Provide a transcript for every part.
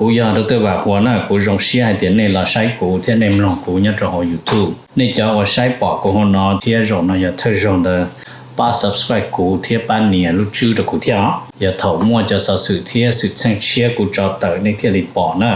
Kuv yog Dr. Vam Huas na, kuv zoo siab hais tias nej los saib kuv thiab nej mloog kuv nyob rau hauv YouTube. Nej cov uas saib pom kuv hauv no thiab zaum no yog thawj zaug ntawd, pab subscribe kuv thiab pab nias lub tswb rau kuv thiab os. Yog thaum muaj cov xov xwm thiab xwm txheej tshiab kuv tso tawm nej thiaj li pom na.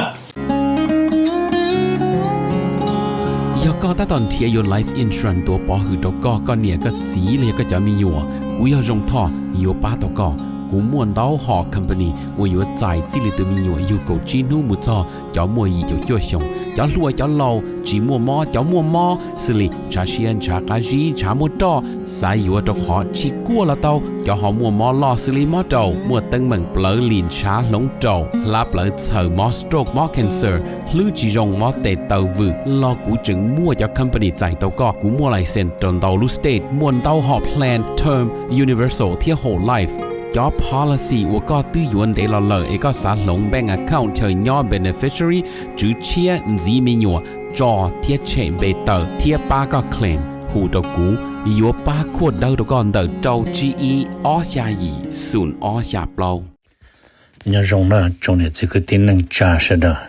Yog koj tab tom nrhiav yuav life insurance tuav pov hwm rau koj, koj niam koj txiv los yog koj cov me nyuam, kuv yog Zoo Thoj yuav pab tau koj. Kuv muaj ntau hom company uas yuav txais txij li tus me nyuam yug kaum tsib hnub mus txog cov muaj yim caum cuaj xyoos, cov hluas cov laus, tsis muaj mob cov muaj mob, xws li ntshav siab ntshav qab zib ntshav muaj roj, xav yuav rau qhov tsis kuaj los tau, cov ho muaj mob loj xws li mob raum, muaj teeb meem plawv lim ntshav hloov raum, hlab plawv txhaws, mob stroke mob cancer, hlwb tsis zoo mob tes taw vwm los kuv tseem muaj cov company txais tau koj. Kuv muaj license rau ntau lub state, muaj ntau hom plan term, universal thiab whole life. Cov policy uas koj twb yuav ntev los lawm es koj xav hloov bank account chaw nyob beneficiary, tswv tshiab, ntxiv me nyuam, tso thiab tshem npe tawm thiab pab koj claim, hu rau kuv, yuav pab khuaj dawb rau koj ntawm rau tsib ib ob xya yim xoom ob xya plaub. Nyob zoo na tsoom niam txiv kwv tij neej tsa sawv daws.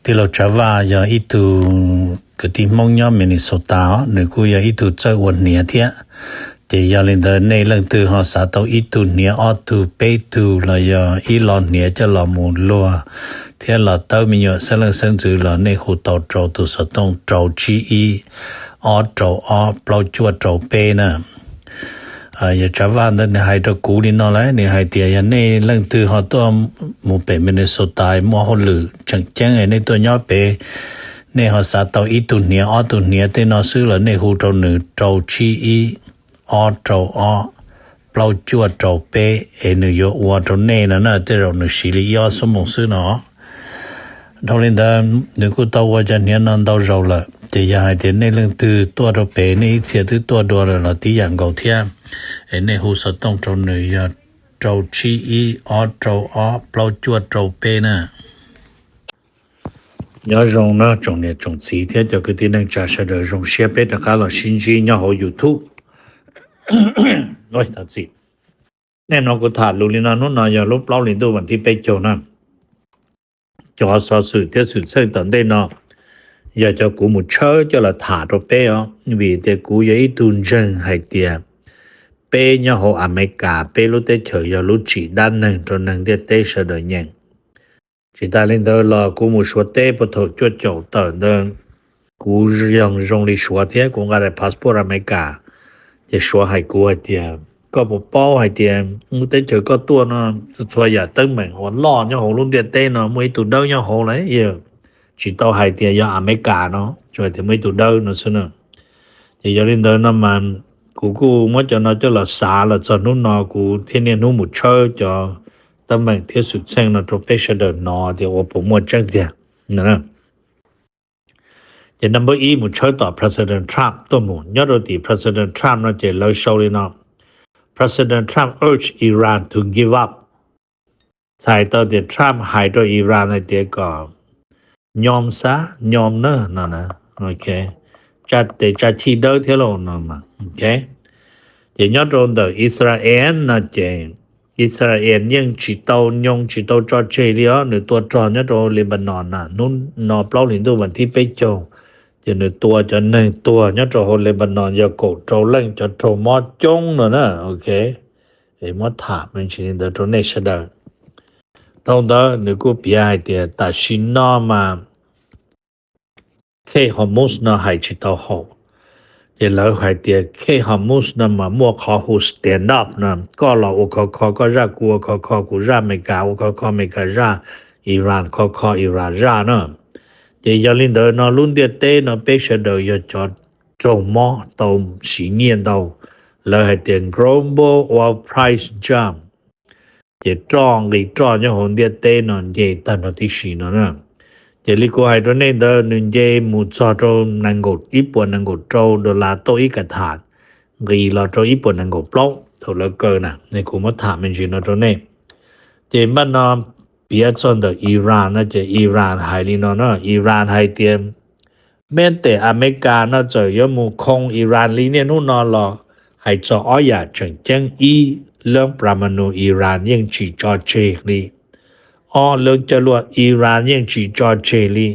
Tij laug Tsav Vaj yog ib tug kwv tij Hmoob nyob Minnesota os, nws kuj yog ib tug txawj ua hniav thiab. Ces yog li ntawd nej leej twg ho xav tau ib tug hniav ob tug peb tug los yog ib lo hniav coj los mus luag thiab los tawb me nyuam xeeb leej xeeb ntxwv los nej hu tau rau tus xov tooj rau tsib ib ob rau ob plaub cuaj rau peb na. Yog Tsav Vaj ntawd nws hais rau kuv li no lawm, nws hais tias yog nej leej twg ho tuaj mus pem Minnesota muaj hauj lwm tseem ceeb nej tuaj nyob pem, nej ho xav tau ib tug hniav ob tug hniav tej no xwb los nej hu rau nws rau tsib ib ob rau ob plaub cuaj rau peb es nws yuav ua rau nej no na, tej zaum nws siv li ib ob xuab moos xwb no. Dhau li ntawd nws kuj tau ua cov hniav no ntau zaus lawm, ces yog hais tias nej leej twg tuaj rau pem nej ib txhia twb tuaj dua lawm los tib yam nkaus thiab, es nej hu xov tooj rau nws yog rau tsib ib ob rau ob plaub cuaj rau peb na. Nyob zoo no tsoom niam tsoom txiv thiab cov kwv tij neej tsa sawv daws, zoo siab peb rov qab los sib ntsib nyob hauv YouTube. Nej no kuv tham lus li no, hnub no yog lub plaub hlis ntuj vas thib peb caug na. Cov xov xwm thiab xwm txheej tom ntej no yog cov kuv mus tshawb coj los tham rau peb os, vim tias kuv yog ib tug ntseeg hais tias peb nyob hauv Amelikas peb lub teb chaws yog lub tsim dab neeg rau neeg ntiaj teb sawv daws nyeem. Tsis tas li ntawd los kuv mus Suav teb puag thaum cuaj caum tawm ntawd, kuv yog zoo li Suav thiab kuv nqa daim passport Amelikas. Ces Suav hais kuv hais tias, koj puas paub hais tias lub teb chaws koj tuaj no, txhua yam teeb meem uas loj nyob hauv lub ntiaj teb no muaj ib tug dawb nyob hauv lawm, tsis tau hais tias yog Amelikas no, tsuas hais tias muaj ib tug dawb no xwb na. Ces yog li ntawd no mas kuv kuj muab cov no coj los xav los txog hnub no kuv thiaj niaj hnub mus tshawb cov teeb meem thiab xwm txheej no rau peb sawv daws hnov tias ua puas muaj tseeb tiag. Ces number ib mus tshawb tom President Trump tuaj mus. Nyob rau tim President Trump no ces lawv sau li no: President Trump urge Iran to give up. Txhais tau tias Trump hais rau Iran hais tias kom nyo xab nyo na no, tsa tes tsa chij dawb thiab lauj no. Ces nyob rau ntawm Israel no ces Israel yeej tsis tau nyoo tsis tau tso tseg li os, nws tua rog nyob rau Lebanon na, hnub no plaub hlis ntuj vas thib peb caug, ces nws tua cov neeg tuag nyob rau hauv Lebanon yog kaum rau leej cov raug mob coob no na. Ok, muab tham me ntsis li ntawd rau nej sawv daws. Dhau ntawd nws kuj piav hais tias tam sim no mas Khe Hormuz no hais tsis tau haum. Ces lawv hais tias Khe Hormuz no mas muaj qhov hu stand up no, koj los ua khov kho koj zaj, kuv ua khov kho kuv zaj, Amelikas ua khov kho Amelikas zaj, Iran khov kho Iran zaj na. Ces yog li ntawd no lub ntiaj teb no peb sawv daws yog cov raug mob tau siv nyiaj ntau. Lawv hais tias global oil price jump, ces roj nqi roj nyob hauv ntiaj teb no nce tag nrho tib si no na. Ces li kuv hais rau nej ntawd, nws nce mus txog rau nees nkaum, ib puas nees nkaum rau dollar tauj ib ka thas, nqis los rau ib puas nees nkaum plaub thaum lawv kaw na, kuv muab tham me ntsis no rau nej. Ces npaj no piav txog ntawm Iran no ces Iran hais li no na, Iran hais tias, meb tes Amelikas no txawm yuav mus khoo Iran li niaj hnub no los hais txog ob yam tseem ceeb, ib, leeb pramanu Iran yeej tsis tso tseg li. ob lub coj luaj Iran yeej tsis tso tseg li.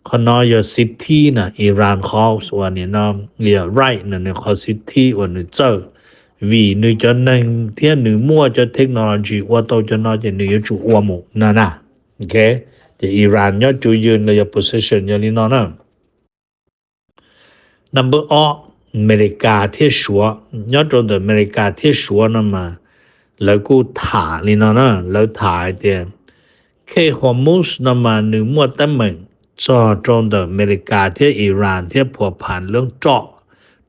Qhov no yog city na, Iran qhov uas nim no yog right na, nws qhov city uas nws txawj, vim nws cov neeg thiab nws muaj cov technology ua tau cov no ces nws yuav tsum ua mus no na. Ok, ces Iran nyob cov yws los yog position yog li no na. Number ob, Amelikas thiab Suav. Nyob rau ntawm Amelikas thiab Suav no mas lawv kuj tham li no na, lawv tham hais tias khej Hormuz no mas nws muaj teeb meem txog rau ntawm Amelikas thiab Iran thiab phuam pham lub roj,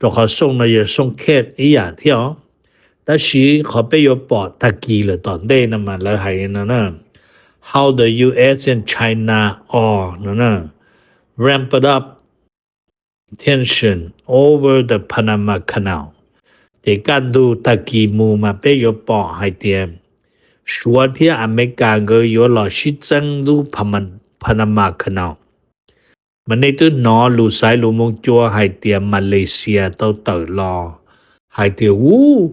rau qhov xooj no yog xooj khej ib yam thiab os. Tab sis qhov peb yuav pom tag kis lawm tom ntej no mas lawv hais li no na, how the U S and China are no na, ramped up tension over the Panama Canal. Ces kaj ntug tag kis mus mas peb yuav pom hais tias Suav thiab Amelikas nkawd yuav los sib txeeb lub Panama Canal. Mas nej twb hnov lus xaiv lus moo cua hais tias Malaysia tau tawm los hais tias, u,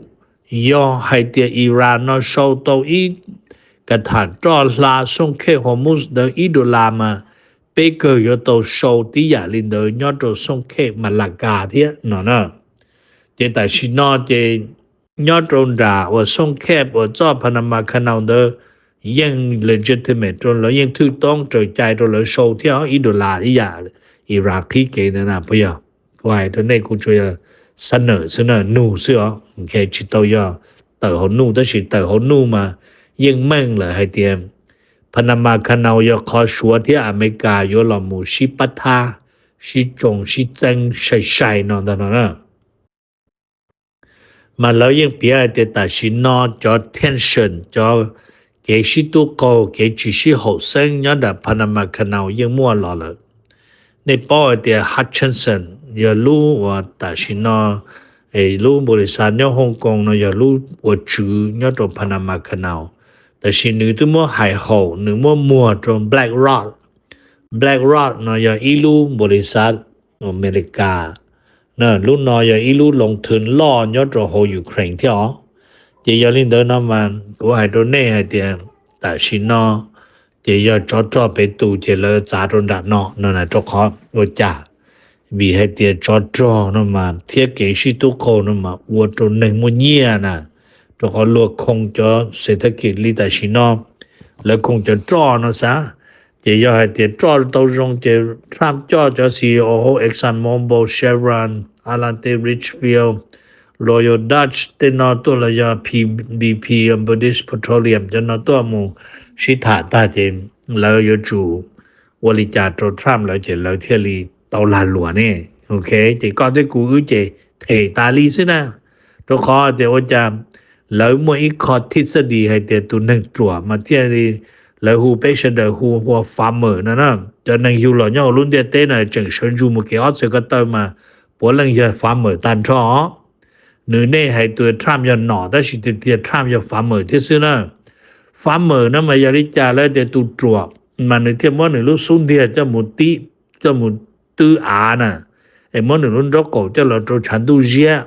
yog hais tias Iran no sau tau ib ka tham roj hla xooj khej Hormuz ntawd ib dollar mas peb kawg yuav tau sau tib yam li ntawd nyob rau xooj khej Malacca thiab no na. Ces tam sim no ces nyob rau nram uas xooj khej uas txoj Panama Canal ntawd yeej legitimate rau lawv, yeej thwj toob raws cai rau lawv sau thiab ib dollar ib yam Iran qhib kev ntawd na puas yog? Kuv hais rau nej kuv tsuas yog xab nawm xwb na, nug xwb os, tsis tau yog tawm hauv nuj, tab sis tawm hauv nuj mas yeej meej lawm hais tias Panama Canal yog qhov Suav thiab Amelikas yuav los mus sib pab thab, sib tsoo sib txeeb sai sai no ntag no na. Mas lawv yeej piav hais tias tam sim no cov tension, cov kev sib tub qaug, kev tsis sib haum xeeb nyob nram Panama Canal yeej muaj los lawm. Nej paub hais tias Hutchison yog lub uas tam sim no lub npaum li xav nyob Hong Kong no yog lub ua tswv nyob rau Panama Canal. Tab sis nws twb muab hais haum, nws muab muag rau BlackRock. BlackRock no yog ib lub npaum li xav Amelikas. Lub no yog ib lub loo thwv loj nyob rau hauv Ukraine thiab os. Ces yog li ntawd no mas kuv hais rau nej hais tias tam sim no ces yog tsov rog pem tus ces lawv txav rau nram no no na, rau qhov ua cas? Vim hais tias tsov rog no mas thiab kev sib tub qaug no mas ua rau neeg muaj nyiaj na, rau qhov luag khoo cov xes thab kis li tam sim no lawv khoo cov roj no xav. Ces yog hais tias roj tau zoo ces Trump coj cov C E O hauv ExxonMobil, Chevron, Adelante, Richfield, Royal Dutch tej no tuaj los yog P B P, British Petroleum cov no tuaj mus sib tham tag ces lawv yuav tsum ua li cas rau Trump lawv ces lawv thiaj li tau lag luam ne. Ok, ces koj thiab kuv wb ces them tas li xwb na. Rau qhov tias ua cas lawv muaj ib qho thij xab dis hais tias tus neeg ruam mas thiaj li, lawv hu peb sawv daws hu ua farmer no na. Cov neeg yug los nyob hauv lub ntiaj teb no tseem sawv ntsug mus kev ob txhais ko taw mas puav leej yog farmer tag nrho. Nws, nej hais tus Trump yog nom tab sis tiag tiag Trump yog farmer thiab xwb na. Farmer no mas yog li cas lawv tias tus ruam mas nws thiaj muab nws lub xub ntiag coj mus tib, coj mus twb av na, es muab nws lub nraub qaum coj los rau tshav ntuj ziab,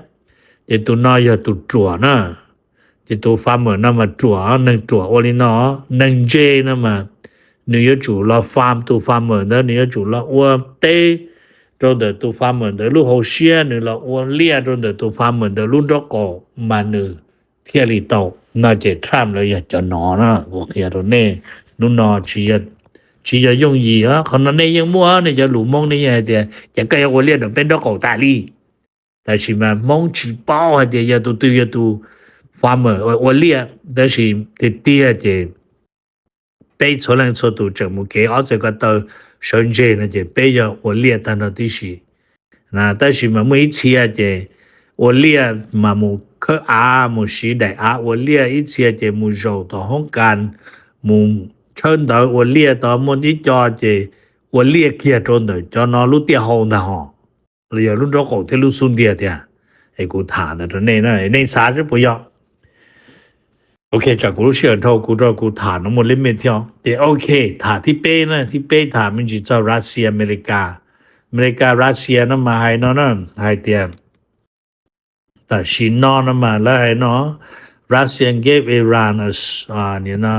ces tus no yog tus ruam na. Ces tus farmer no mas ruam, neeg ruam ua li no. Neeg ntse no mas nws yuav tsum los farm, tus farmer ntawd nws yuav tsum los ua teb rau ntawm tus farmer ntawd lub hauv siab, nws los ua liaj rau ntawm tus farmer ntawd lub nraub qaum mas nws thiaj li tau. No ces Trump lawv yog cov no na, kuv qhia rau nej. Hnub no tsis yog yooj yim, qhov no nej yeej muaj nej cov lus Hmoob, nej yeej hais tias ces koj yuav ua liaj rau peb nraub qaum tas li. Tab sis mas Hmoob tsis paub hais tias yog tus twg yog tus farmer ua liaj, tab sis tiag tiag ces peb txhua leej txhua tus tseem mus kev ob txhais ko taw sawv ntseg no ces peb yog ua liaj tag nrho tib si. Tab sis mas muaj ib txhia ces ua liaj mas mus khawb av, mus siv daim av ua liaj, ib txhia ces mus zaum tom hoob kas, mus tshawb ntawv ua liaj, tau muaj ib co ces ua liaj kiag rau ntawm cov no lub tiaj hau ntag hos, los yog lub nraub qaum thiab lub xub ntiag tiag. Es kuv tham ntawd rau nej na, nej xav seb puas yog. Ok, tsam kuv lub sij hawm dhau kuv rau kuv tham no muaj limit thiab. Ces ok, tham thib peb na, thib peb tham me ntsis txog Russia, America. America, Russia no mas hais no na, hais tias tam sim no no mas lawv hais no, Russia gave Iran a, nim no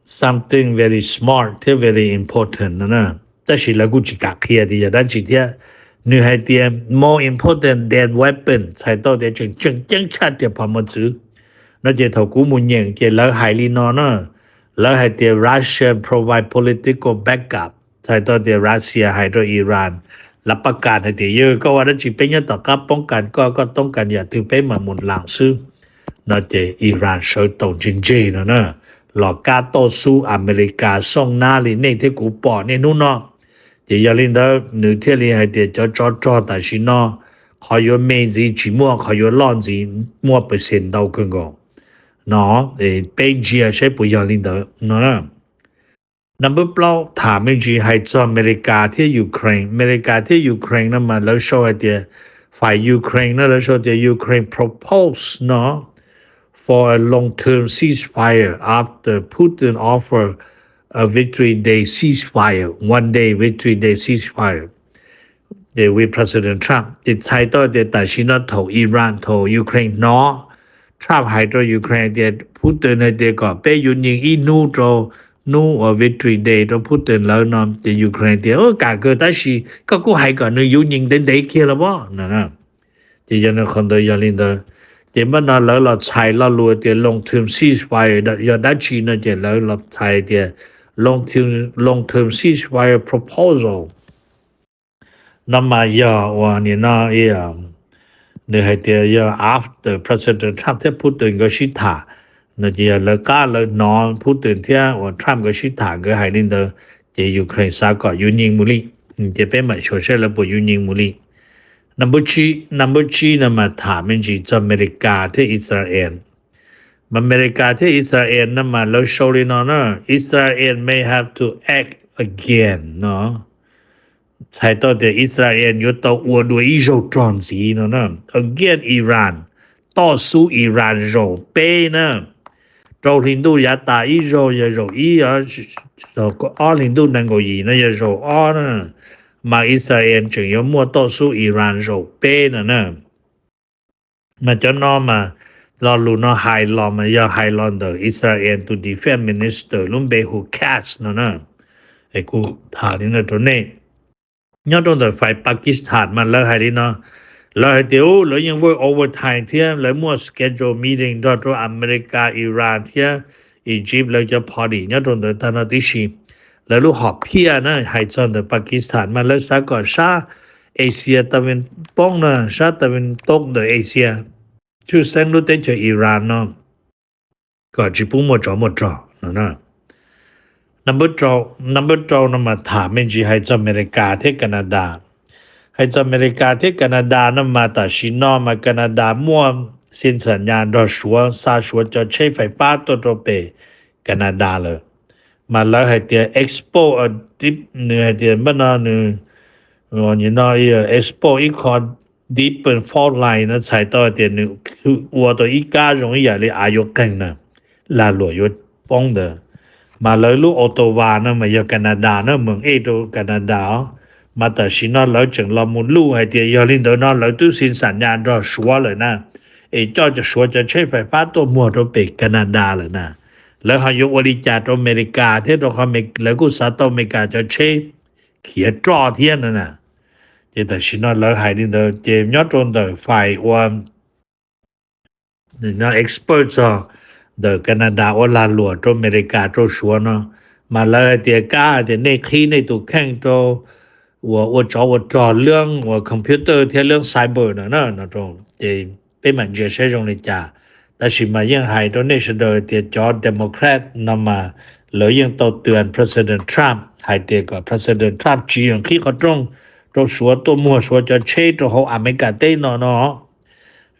something very smart thiab very important no na. Tab sis lawv kuj tsis kam qhia tias yog dab tsi thiab. Nws hais tias more important than weapon, txhais tau tias tseem tseem ceeb tshaj tias phom mos txwv no. Ces thaum kuv mus nyeem ces lawv hais li no na, lawv hais tias Russia provide political backup, txhais tau tias Russia hais rau Iran, lawv pab kas hais tias yog koj ua dab tsi peb nyob tom qab poob kas koj, koj toob kas yam twg peb mam mus laas xwb no. Ces Iran sawv tau ntseg ntseg no na, los kab toj xub Amelikas xooj nab li nej thiab kuv pom niaj hnub no. Ces yog li ntawd nws thiaj li hais tias cov tsov rog tam sim no qhov yuav me ntxiv tsis muaj, qhov yuav loj ntxiv muaj percent ntau kawg nkaus no. Peb ntsia saib puas yog li ntawd no na. Number plaub tham me ntsis hais txog Amelikas thiab Ukraine. Amelikas thiab Ukraine no mas lawv sau hais tias, fais Ukraine no lawv sau tias Ukraine propose no for a long-term ceasefire after Putin offer a victory day ceasefire, one day victory day ceasefire with President Trump. Ces txhais tau tias tam sim no thaum Iran, thaum Ukraine hnov Trump hais rau Ukraine tias, Putin hais tias kom peb yuav nyeem ib hnub rau hnub uas victory day rau Putin lawv no, ces Ukraine tias kam kawg tab sis koj kuj hais kom nws yuav nyeem ntev ntev kiag los as no. Ces yog qhov ntawd, yog li ntawd ces npaj no lawv los txhais lo lus tias long-term ceasefire yog dab tsi no, ces lawv los txhais tias long-term ceasefire proposal no mas yog uas nim no nws hais tias yog after President Trump thiab Putin nkawd sib tham no, ces yog lawv qab lawv hnov Putin thiab uas Trump nkawd sib tham nkawd hais li ntawd, ces Ukraine xav kom yuav nyeem mus li, ces peb mam xyuas saib lawv puas yuav nyeem mus li. Number tsib no mas tham me ntsis txog Amelikas thiab Israel. Mas Amelikas thiab Israel no mas lawv sau li no na, Israel may have to act again no, txhais tau tias Israel yuav tau ua dua ib zaug rog ntxiv no na. Against Iran, toj xub Iran zaum peb na. Rau hli ntuj yav tas ib zaug yog zaum ib, ob hli ntuj nees nkaum yim no yog zaum ob na, mas Israel tseem yuav muaj toj xub Iran zaum peb no na. Mas cov no mas lo lus no hais los mas yog hais los ntawm Israel tus defense minister lub npe hu Katz no na. Es kuv tham li no rau nej. Nyob rau ntawm fais Pakistan mas lawv hais li no, lawv hais tias lawv yeej work overtime thiab lawv muaj schedule meeting nrog rau America, Iran thiab Egypt lawv cov party nyob rau ntawd tag no tib si. Lawv lub hom phiaj na hais txog ntawm Pakistan mas lawv xav kom sab Asia ta vin poob na, sab ta vin toob ntawm Asia, tshwj xeeb lub teb chaws Iran no kom tsis pub muaj tsov muaj rog no. Number rau no mas tham me ntsis hais txog Amelikas thiab Canada. Hais txog Amelikas thiab Canada no mas tam sim no mas Canada muaj xi xam nyas nrog Suav xa Suav cov tsheb fais fab tuaj rau pem Canada lawm. Mas lawv hais tias export, nws hais tias npaj no nws no export ib qho deeper fault line no txhais tau tias nws ua tau ib kab zoo ib yam li av yuav qeeg na, lag luam yuav poob ntawd. Mas lawv lub Ottawa no mas yog Canada na, moos ej rau Canada os. Mas tam sim no lawv tseem los mus luj hais tias yog li ntawd no lawv twb xi xam nyas nrog Suav lawm na, es coj cov Suav cov tsheb fais fab tuaj muag rau pem Canada lawm na. Lawv ho yuav ua li cas rau Amelikas thiab, rau qhov lawv kuj xav tau Amelikas cov tsheb khiav roj thiab no na. Ces tam sim no lawv hais li ntawd ces nyob rau ntawm fais ua expert txog ntawm Canada ua lag luam rau Amelikas rau Suav no, mas lawv hais tias kab hais tias nej qhib nej tus kheej rau uas ua tsov ua rog lub uas computer thiab lub cyber no na no rau. Ces peb mam ntsia saib zoo li cas. Tab sis mas yeej hais rau nej sawv daws tias cov Democrat no mas lawv yeej tau tuas President Trump hais tias kom President Trump tsis yog qhib qhov rooj rau Suav tuaj muag Suav cov tsheb rau hauv Amelikas teb no no.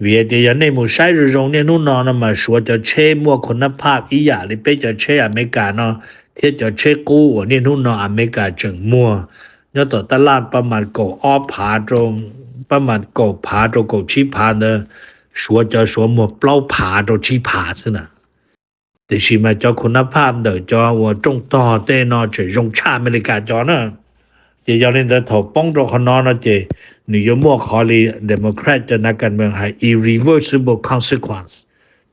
Vim tias yog nej mus saib zoo zoo niaj hnub no no mas Suav cov tsheb muaj khun nab phaj ib yam li peb cov tsheb Amelikas no, thiab cov tsheb qub uas niaj hnub no Amelikas tseem muag nyob tom taj laj pab mas kaum ob phav rau, pab mas kaum phav rau kaum tsib phav ntawd, Suav cov Suav muag plaub phav rau tsib phav xwb na. Tiam sis mas cov khun nab phaj ntawm cov uas rooj tog tej no tseem zoo tshaj Amelikas cov na. Ces yog li ntawd thaum poob rau qhov no no ces nws yuav muaj qhov li Democrat cov nav kas mees hais irreversible consequence,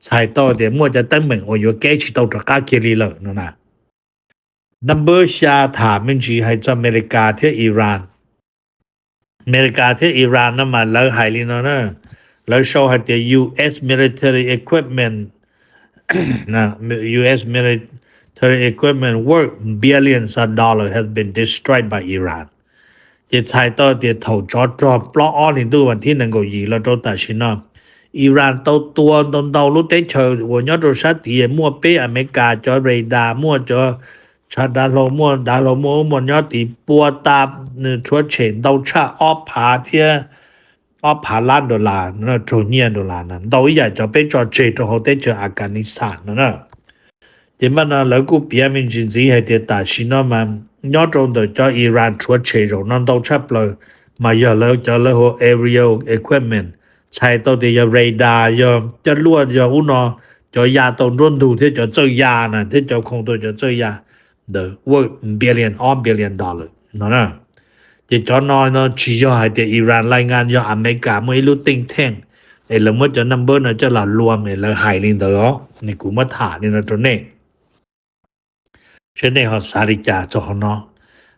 txhais tau tias muaj cov teeb meem uas yuav keb tsis tau rov qab kiag li lawm no na. Number xya tham me ntsis hais txog Amelikas thiab Iran. Amelikas thiab Iran no mas lawv hais li no na, lawv sau hais tias U S military equipment, U S military equipment worth billions of dollars has been destroyed by Iran. Ces txhais tau tias thaum tsov rog plaub ob hlis ntuj vas thib nees nkaum yim los rau tam sim no, Iran tau tua ntau ntau lub teb chaws uas nyob rau sab tid, muaj peb Amelikas cov radar, muaj cov tshav dav hlau, muaj dav hlau, muaj ub muaj nyob tid pua tas, nws rhuav tshem ntau tshaj ob phav thiab ob phav lab dollar, raug nyiaj dollar na, ntau ib yam cov peb tso tseg rau hauv teb chaws Afghanistan no na. Ces npaj no lawv kuj piav me ntsis ntxiv hais tias tam sim no mas nyob rau ntawm cov Iran rhuav tshem zaum no ntau tshaj plaws mas yog lawv cov lawv hu aerial equipment, txhais tau tias yog radar, yog caj luaj, yog ub no, cov ya tau nruab ntug thiab cov txawj ya na, thiab cov khoo tau cov txawj ya ntawd worth billion, ob billion dollar no na. Ces cov no no tsis yog hais tias Iran lais ngan, yog Amelikas muaj ib lub think tank es lawv muab cov number no coj los luam es lawv hais li ntawd os. Nws kuv muab tham li no rau nej, seb nej ho xav li cas txog qhov no.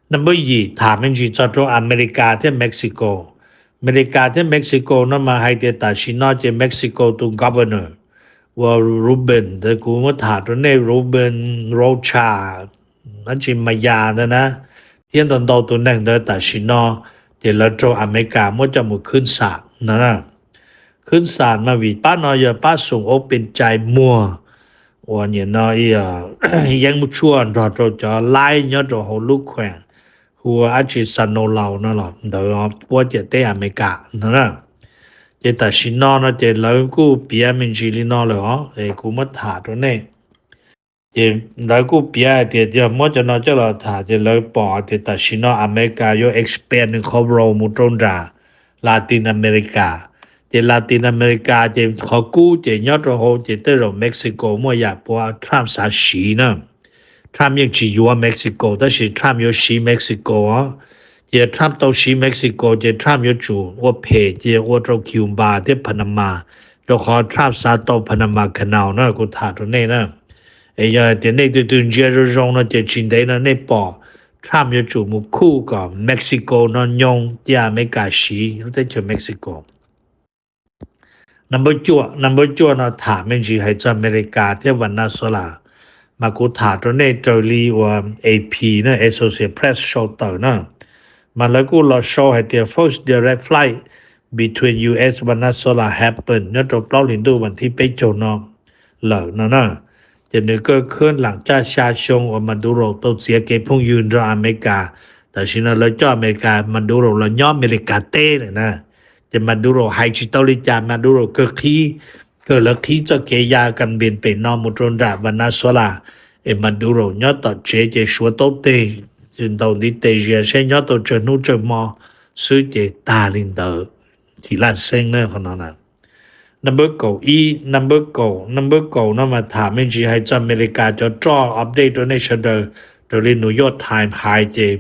Number yim tham me ntsis txog rau Amelikas thiab Mexico. Amelikas thiab Mexico no mas hais tias tam sim no ces Mexico tus governor uas Rubén, ntawd kuv muab tham rau nej, Rubén Rocha, dab tsi Maya ntawd na, thiab ntau ntau tus neeg ntawd tam sim no ces lawv raug Amelikas muab coj mus khwb xam no na. Khwb xam mas vim pab no yog pab xoom ua pes cai muag uas nim no yeeb muaj tshuaj nrog rau cov laib nyob rau hauv lub khueem hu ua dab tsi Sinaloa no los ntawd puab ciam teb Amelikas no na. Ces tam sim no no ces lawv kuj piav me ntsis li no lawm os, es kuv muab tham rau nej. Ces lawv kuj piav hais tias yog muab cov no coj los tham ces lawv pom hais tias tam sim no Amelikas yuav expand nws qhov role mus rau nram Latin America. Ces Latin America ces qhov kub ces nyob rau hauv ces tej zaum Mexico muaj yam puav Trump xav siv na. Trump yeej tsis yuav Mexico tab sis Trump yuav siv Mexico os. Ces Trump tau siv Mexico ces Trump yuav tsum ua phem ces ua rau Cuba thiab Panama, rau qhov Trump xav tau Panama Canal na, kuv tham rau nej na. Es yog tias nej tus twg ntsia zoo zoo no ces tsis ntev no nej pom Trump yuav tsum mus khuj kom Mexico no nyoo cia Amelikas siv lub teb chaws Mexico. Number cuaj, number cuaj no tham me ntsis hais txog Amelikas thiab Venezuela, mas kuv tham rau nej raws li uas A P na, Associated Press sau tawm na, mas lawv kuj los sau hais tias first direct flight between U S Venezuela happen nyob rau plaub hlis ntuj vas thib peb caug no lawm no na. Ces nws kaj khwb lam caj xya xyoo uas Maduro tau txiav kev phooj ywg nrog Amelikas, tam sim no lawv coj Amelikas, Maduro los nyob Amelikas teb lawm na. Ces Maduro hais tsis tau li cas, Maduro kawg qhib, kawg lawv qhib txoj kev ya kam npes pem no mus rau nram Venezuela, es Maduro nyob tom tsev ces suav taub teg, ntaus ntiv tes zias seb nyob tau tsawg hnub tsawg hmo xwb ces tag li ntawd. Chim laj xeeb na qhov no na. Number kaum ib, number kaum, number kaum no mas tham me ntsis hais txog Amelikas cov roj, update rau nej sawv daws raws li New York Times hais ces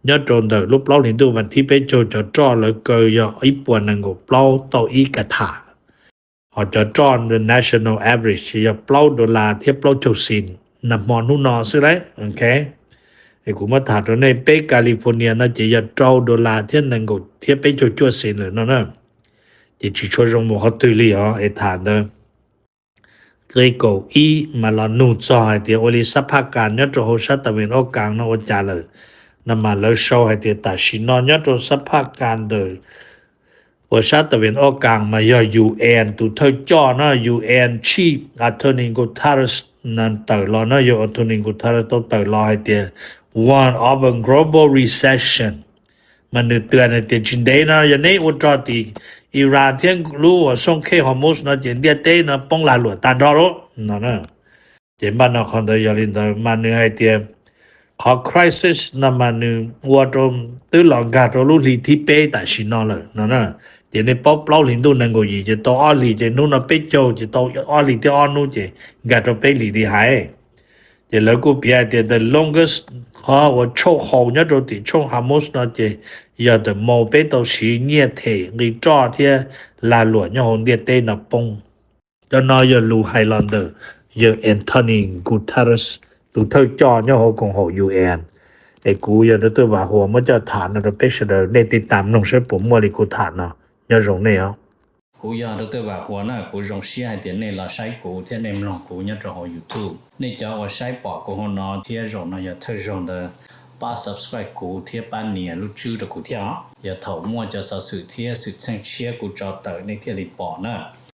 nyob rau ntawm lub plaub hlis ntuj vas thib peb caug cov roj lawv kaw yog ib puas nees nkaum plaub tau ib ka tham. Ho cov roj national average yog plaub dollar thiab plaub caug xis nag hmo hnub no xwb lauj. Ok, es kuv muab tham rau nej, peb California no ces yog rau dollar thiab nees nkaum thiab peb caug cuaj xis lawm no na. Ces tsis tshua zoo mus qhov twg li os es tham ntawd. Qe kaum ib mas los nug txog hais tias ua li sab phaj kas nyob rau hauv sab tas vin ob kas no ua cas lawm, no mas lawv sau hais tias tam sim no nyob rau sab phaj kas ntawm uas sab tas vin ob kas mas yog U N tus thawj coj na, U N chief Antonio Guterres tawm los na, yog Antonio Guterres tau tawm los hais tias one of a global recession. Mas nws twb hais tias tsis ntev no yog neb ua rog tim Iran thiab lub uas xooj khej Hormuz no ces ntiaj teb no poob lag luam tag nrho lawm no. Ces npaj no qhov ntawd yog li ntawd mas nws hais tias qhov crisis no mas nws ua rau twb los nkag rau lub hli thib peb tam sim no lawm no na. Ces nej paub plaub hlis ntuj nees nkaum yim ces tau ob hlis, ces hnub no peb caug ces tau ob hlis thiab ob hnub ces nkag rau peb hlis li hais. Ces lawv kuj piav hais tias the longest, qhov uas tshooj haus nyob rau tim tshooj Hormuz no ces yog the most peb tau siv nyiaj them nqi roj thiab lag luam nyob hauv ntiaj teb no poob. Cov no yog lus hais los ntawm yawg Antonio Guterres tus thawj coj nyob hauv koom haum U N. Es kuv yog Doctor Vam Huas muab coj tham no rau peb sawv daws, nej tiv tam mloog saib puas muaj li kuv tham no. Nyob zoo nej os. Kuv yog Doctor Vam Huas na, kuv zoo siab hais tias nej los saib kuv thiab nej mloog kuv nyob rau hauv YouTube. Nej cov uas saib pom kuv hauv no thiab zaum no yog thawj zaug ntawd, pab subscribe kuv thiab pab nias lub tswb rau kuv thiab os. Yog thaum muaj cov xov xwm thiab xwm txheej tshiab kuv tso tawm nej thiaj li pom na.